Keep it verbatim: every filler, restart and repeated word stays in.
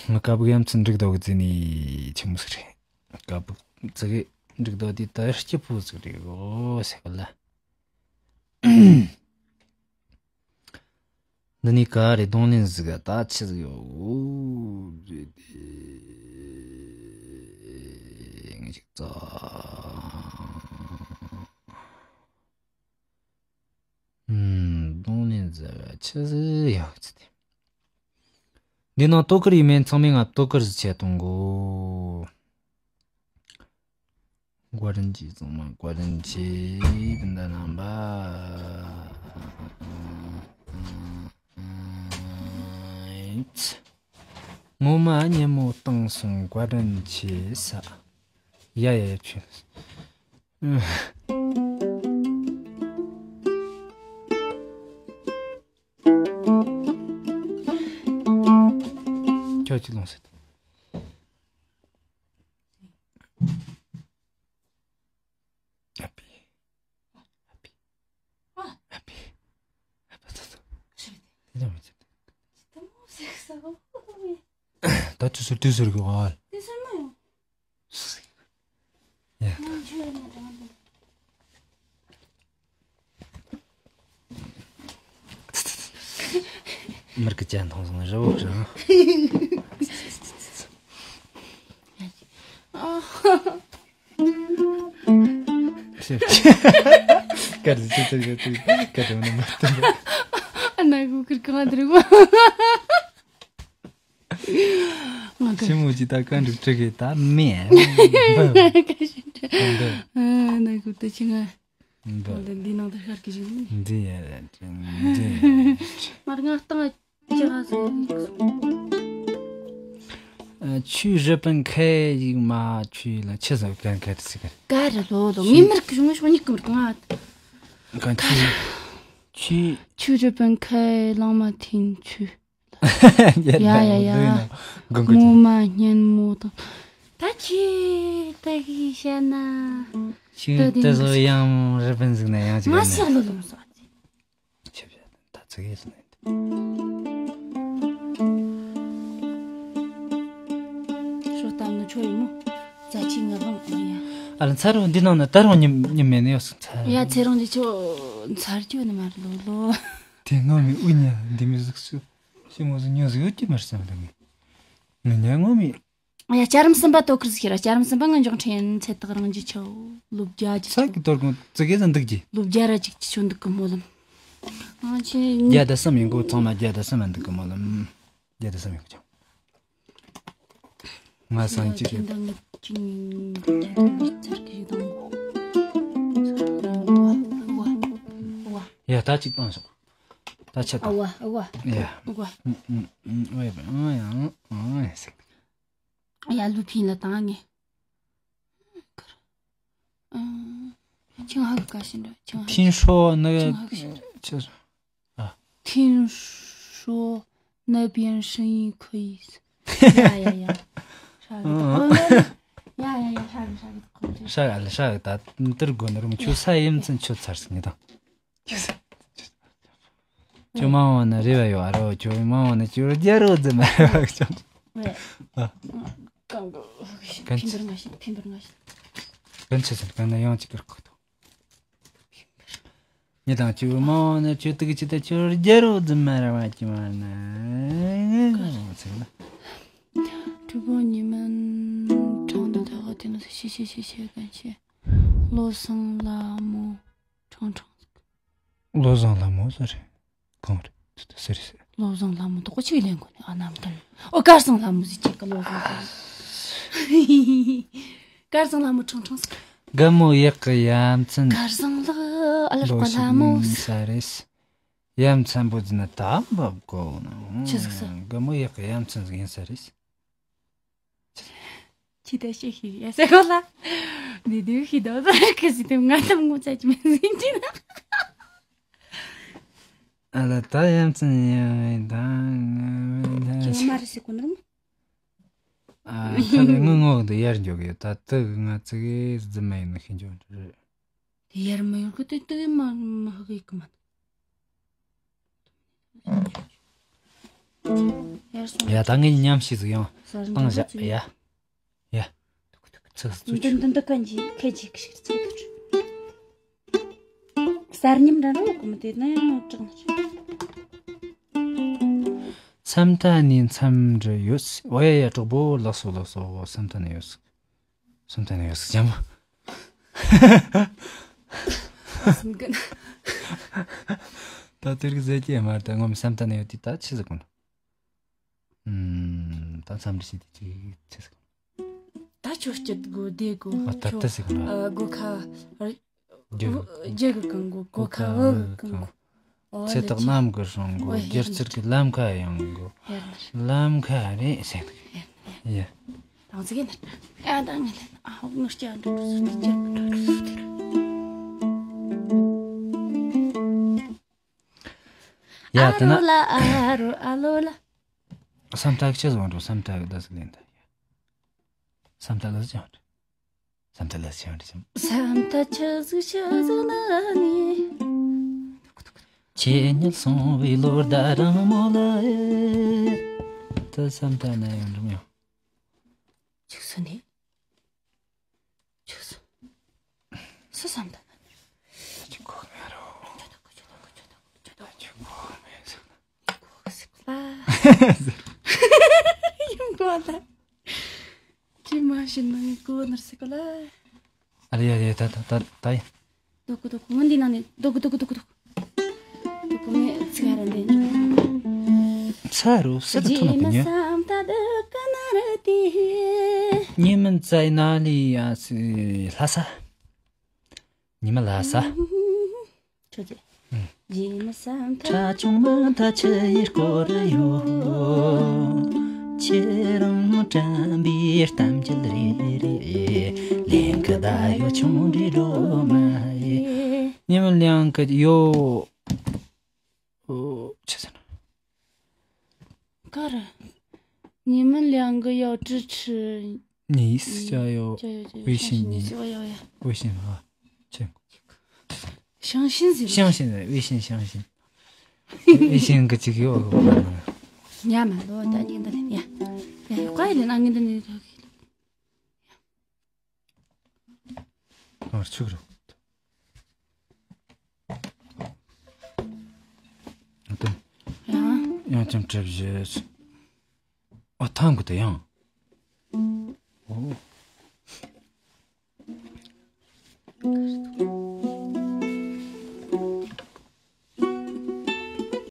ང་ཀ་བུག་ཡ་མཚན་འགྲིག་འདུག་གི་ཟེར་ནི་ཆི་མོ་ཟིག་རེད། ཀ་བུག་ཙི་གེ་འགྲིག་འདུག་དེ་ད་སྐྱིད་པོ་ཟིག་རེད་གོ་ཟེར་གི་ལ། འདི་ནི་ག་རེ་གདོང་ལེན་ཟིག་ག་ད་ཆི་ཟིག་ཡོད་རེད་དེ། ངས་ཅིག་ཙ། ཨུམ། གདོང་ལེན་ཟེར་བ་ཆི་ཟིག་ཡོད་ཚེ། འདི་ནང་ལྟོ་ཁུར་ཡིན་མིན་ཚང་མས་ང་ལྟོ་ཁུར་ཟིག་བྱས་གཏོང་གོ། བཀའ་དྲིན་ཆེ། ཚང་མ་བཀའ་དྲིན་ཆེ། འདི་འདྲ་རྣམ་པ། ངོ་མ་སྙན་མོ་བཏང་སོང་། བཀའ་དྲིན་ཆེ་ས། ཡ་ཡ་ཡ་ཆུ། ཁྱོད་ཅི་ལོང་ཟེར། ཨ་པི། ཨ་པི། ཨ་པི། ཨ་པ་ཚ་ཚ། དེ་ལ་མི་ཚེ། ད་ཅི་སུ་དུས་ཟེར་གི་ཨ། དེ་ཟེར་མ་ཡོང་། ཡ། ང་ཆོས་ཡོད་ན་དྲང་དུ། མིར་གི་ཅན་མཐོང་སོང་རི་བོ་རང་། སྐར་ཟི་ཅི་ཙི་གི་ཙི་སྐར་དུ་མི་མ་ཏི། ཨ་ན་གུ་ཁིར་གང་དུ་རི་བོ། ང་ཀ་ཞི་མོ་ཅི་ད་བཀའ་འགྲུབ་ཁྲི་གི་ད་མེད། ཀ་ཞི་ཁྲི། འདི། ཨ་ན་གུ་ད་ཅི་ང་། འདི། འདི་འདི་ནང་དུ་ཤར་གི་ཞིག་ནི། འདི་ཡ་འདི། མར་ང་སྟངས་ཅི་ཧ་སོང་། ཨ་ཆུ་རི་པན་ཁའི་ཡིག་མ་ཆུ་ལ་ཆི་ཟ་གན་ཁ་ཏི་སི་ཀར། ག་རེ་ལོ་ལོ་ངའི་མིར་གི་ཞུང་ཞུང་ཉིག་གི་མིར་གང་ཨ། གན་ཆུ། ཆུ། ཆུ་རི་པན་ཁའི་གླང་མ་ཐིན་ཆུ། ཡ་ཡ་ཡ། ངོ་མ་སྙན་མོ་དང་། ད་ཁྱེད་ད་གིས་བཤད་ན། ཁྱེད་ད་བཟོ་ཡང་རི་པན་ཟིག་ན་ཡང་ཅིག་ང་ཡང་ཤག་ལོ་ལོ་སོ། ཁྱེད་བཤད་ད་ཚིག་ཡིན་སོང་ནས། ཤོག་གཏམ་ནི་ཆོ་ཡིན་མོ། རྩ་ཆེ་ངག་དབང་ཨ་ཡ། ཨ་ལ་ཚ་རུ་འདི་ནང་ན་ད་རུང་ཉིམ་ཉིམ་མེད་ནི་ཡོད་སོང་ཚ། ཡ་ཚེ་རིང་འདི་ཆོ་ཚར་རྒྱུ་ནི་མ་རེད་ལོ་ལོ། དེ་ངོ་མི་དབུ་ཉལ་འདི་མི་གཟུགས་སུ། ཞི་མོ་ཟིག་ཉོ་ཟིག་ཡོད་ཀྱི་མ་རེད་བསམ་འདུག་ངས། ངས་ཉལ་ངོ་མི། ཡ་སྐྱ་རིམ་གསུམ་པ་དོ་ཁུར་ཟིག་ཤེས་ར། སྐྱ་རིམ་གསུམ་པ་ངས་འཇོག་ཁྲེན་ཚེ་ཐག་རིང་རྒྱུ་ཆོ། ལོ་བརྒྱ་རྒྱུ་ས་ཆོ། གི་དོར་གོང་ཙི་གེ་ཟིག་འདུག་གི། ལོ་བརྒྱ་ར་གཅིག་ཅི་ཆོ་འདུག་གི་སྨོན་ལམ། ཨ་ཆེ། བརྒྱ་དང་གསུམ་ཡིན་གོ། ཚང་མ་བརྒྱ་དང་གསུམ་འདུག་གི་སྨོན་ལམ། བརྒྱ་དང་གསུམ་ཡིན་གོ་ཅང་། ང་སང་གཅིག་གི། ཡ་ད་གཅིག་བཏང་སོང་། ད་ཆད་ད། ཨ་བ་ཨ་བ། ཡ། ཨ་བ། ཨ་ཡ་ཨ་ཡ་ཟེར། ཡ་ལུ་ཕིན་ལ་བཏང་ངས། ཨ། ཆིང་ཧ་གི་ཀ་ཤི་འདྲ། ཆིང་ཧ། 听说那个 ཆིང་ཧ་གི་ཤི་འདྲ། 就是 啊。 听说那边生意可以。 ཡ་ཡ་ཡ། ཧྲ་གི་ད། ཡ་ཡ་ཡ། ཧྲ་གི་ཧྲ་གི་ད། ཧྲ་གི་ཧྲ་གི་ད། འདིར་དགོས་ན་རུང་ཁྱོད་ས་ཡིན་ཚུན་ཁྱོད་ཚར་སོང་ངས་དང་། ཁྱོད་མ་འོང་ན་རེ་བ་ཡོད་ཨ་རོ། ཁྱོད་མ་འོང་ན་ཁྱོད་རྒྱ་རོ་ཙམ་མ་རེད་བ་ཁྱོད། ཨ། གང་གི། གང་ཕིན་པར་ང་ཤི། ཕིན་པར་ང་ཤི། གང་ཆེ་ཚར་གང་ན་ཡང་ཅིག་གིར་ཁོ་ཐོ། ཉི་དང་ཁྱོད་མ་འོང་ན་ཁྱོད་དུ་གི་ཅི་ད་ཁྱོད་རྒྱ་རོ་ཙམ་མ་རེད་བ་ཁྱོད་མ་ན། ཚིག་ལ། 直播你们唱的太好听了，谢谢谢谢感谢。 བློ་བཟང་ལྷ་མོ་ཁྲང་ཁྲང་ཟིག་བློ་བཟང་ལྷ་མོ་ཟེར་རེད། གང་རེད་ཟེར་རེད་ཟེར། བློ་བཟང་ལྷ་མོ་དོག་ཅིག་ལེན་དགོས་ནས་ཨ་ནམ་གན། ཨོ་སྐལ་བཟང་ལྷ་མོ་ཟིག་ཅིག་གི་བློ་བཟང་ལྷ་མོ། སྐལ་བཟང་ལྷ་མོ་ཁྲང་ཁྲང་ཟིག་དགའ་མོ་ཡག་གི་ཡ་མཚན། སྐལ་བཟང་ལགས་ཨ་ལ་ལོ་ཀ་ལྷ་ཞིག་མོ་ཡིན་ས་རེད། ཡ་མཚན་པོ་ཟིན་ན་ད་འབབ་དགོས་ན། ཆི་ཟིག་ཟེར། དགའ་མོ་ཡག་གི་ཡ་མཚན་ཟིག་ཡིན་ས་རེད། ཁྱི་ད་ཤེས་ཤིག་ཡ་ཟེར་གོ་ལ། འདི་དུས་ཤི་དོ་ཟེར་གི་ཟི་དུ་ང་དམ་ངོ་ཚ་ཅི་མེད་ཟིན་གྱི་ན། ཨ་ལ་ད་ཡ་མཚན་ཡང་ད་ང་ཁྱི་མ་རེད་ཟེར་གོ་ནི་རུང་། ཨ་ད་ལས་ངོ་ངོ་འདི་ཡར་འཇོག་གི་ད་དུ་ང་ཚི་གི་རྫི་མ་ཡིན་ན་ཤི་འཇོག་འདྲ་རེད། དེ་ཡར་མ་ཡོང་གི་དེ་དུ་མ་མ་ཧ་གི་གི་མ། ཡར་སོང་། ཡ། ད་ངས་མཉམ་ཞིག་ཟིག་ཡང་། གསར་བཏང་འགྲོ་བཞག་ཚུལ། ཡ། ཡ། ཚིགས་སུ་འདི་འདི་འདི་གན་གྱི་ཁད་ཀྱི་ཁྱི་ཤིག་ཚིག་ཏུ་གསར་རྙིང་འདྲ་འདྲ་གོ་མི་དེ་ནས་ནོར་དྲག་ནི། མཚམས་མཐའ་ནས་མཚམས་འདྲི་ཡོད། འོ་ཡ་ཡ། གྲོགས་པོ་ལགས་སོ་ལགས་སོ། མཚམས་མཐའ་ནས་ཡོད། མཚམས་མཐའ་ནས་ཡོད་ཟེར་ཅམ། ད་དེ་རིགས་ཟེར་གྱི་མ་རེད། ད་ངོ་མ་མཚམས་མཐའ་ནས་ཡོད་དེ་ད་ཆི་ཟིག་གོ་ན། ཨུམ། ད་མཚམས་འདྲི་བྱེད་དེ་ཅི་ཆི་ཟིག་ད་ཁྱོད་སྐྱིད་དགོས་བདེ་དགོས། ཨ། ད་ད་ཟིག་གོ་ན། ཨ། སྒོ་ཁ། རྒྱུ་རྒྱུ་གི་གང་དགོས། སྒོ་ཁ་བུ་གི་གང་དགོས། འོ་ཚེ་ལ་ཐག་ཅི་ནམ་གྱི་སྲུང་དགོས། ཨོ་ཡ། སྒྱུ་རྩལ་གྱི་ལམ་ཁ་ཡོང་དགོས། ཡ་ན། ལམ་ཁ་རེད་ཟེར་འདུག་ཡ། ཡ། ཡ། ད་ང་ཚོ་གི་ན། ཨ། ད་ངས་ལན། ཨ། ཧོ། ངར་སྐྱ་འགྲོ་འགྲོ་སུ་ཏི་ཅག་འགྲོ་འགྲོ་སུ་ཏི་རུ། ཡ། དེ་ན། ཨ་རོ་ལ་ཨ་རོ་ཨ་ལོ་ལ། བསམ་ཐག་ཆི་ཟིག་འགྲོ། བསམ་ཐག་ད་ཟིག་ལེན་ད། ཡ། བསམ་ཐག་ལ་ཟིག་འགྲོ། བསམ་ཐག་ལ་ཟིག་འགྲོ། བསམ། བསམ་ཐག་ཆི་ཟིག་ཆི་ཟིག་ན་ནི། ཁྱེད་ཉིད་སོང་བའི་ལོ་ཟླ་རིང་མོ་ལ། ད་བསམ་ཐག་ན་ཡང་འགྲོ་མྱོང་། ཆུག་སོ་ནི། ཆུག་སོ། སུ་བསམ་ད་ན་ནི། ཆུག་གོ་མེ་རོ། ཆུག་གོ་མེ་སོ། ཆུག་གོ་སི་ཀ་ཡིན་གོ་ད། ཅི་མ་ཤི་ན་ཡིན་གོ་ནར་སི་ཀ་ལ། ཨ་རེ་ཨ་རེ། ད་ད་ད་ད་ཡིན། དུ་ཀུ་དུ་ཀུ། ངོ་འདི་ནང་ནས་དུ་ཀུ་དུ་ཀུ་དུ་ཀུ་དུ། དུ་ཀུ་ངས་ཚིག་ཧ་ར་འདི། ས་རུ་སི་ཏུ་ཐུ་ནོ་ཀུ་ཉོ། ཉི་མ་ཙའི་ན་ལི་ཡ་སི་ལྷ་ས། ཉི་མ་ལྷ་ས། ཁྱོད་ཀྱིས། ཨུམ། ཁྲ་ཆུང་མ་ད་ཆི་ཡིར་སྐོར་ཡོད། ཁྱེད་རང་དྲན་པའི་གཏམ་རྒྱུད་རེ་རེ། ལན་གི་ད་ཡོད་ཆུང་འདྲི་འགྲོ་མ་ཡི། ཉི་མ་ལང་གི་ཡོད། ཨོ། ཆི་ཟེར་ན། ག་རེ། ཉི་མ་ལང་གི་ཡོད་ཀྲི་ཁྲི། 你是加油，加油，加油，微信你，相信你，加油呀。微信啊，这，相信是不是？相信的，微信相信，微信个这个有个ཉམས་ལོ་ད་ཉིན་ད་ཡ། ཡ་ཡ་ཀ་ཡི་ལེ་ན་ངིན་ད་ནི་ད་གི། ཨར་ཆུག་རོ། ཨ་དུམ། ཡ། ཡང་ཅམ་གྲབ་བཞེས། ཨ་ཐང་གི་དེ་ཡང་།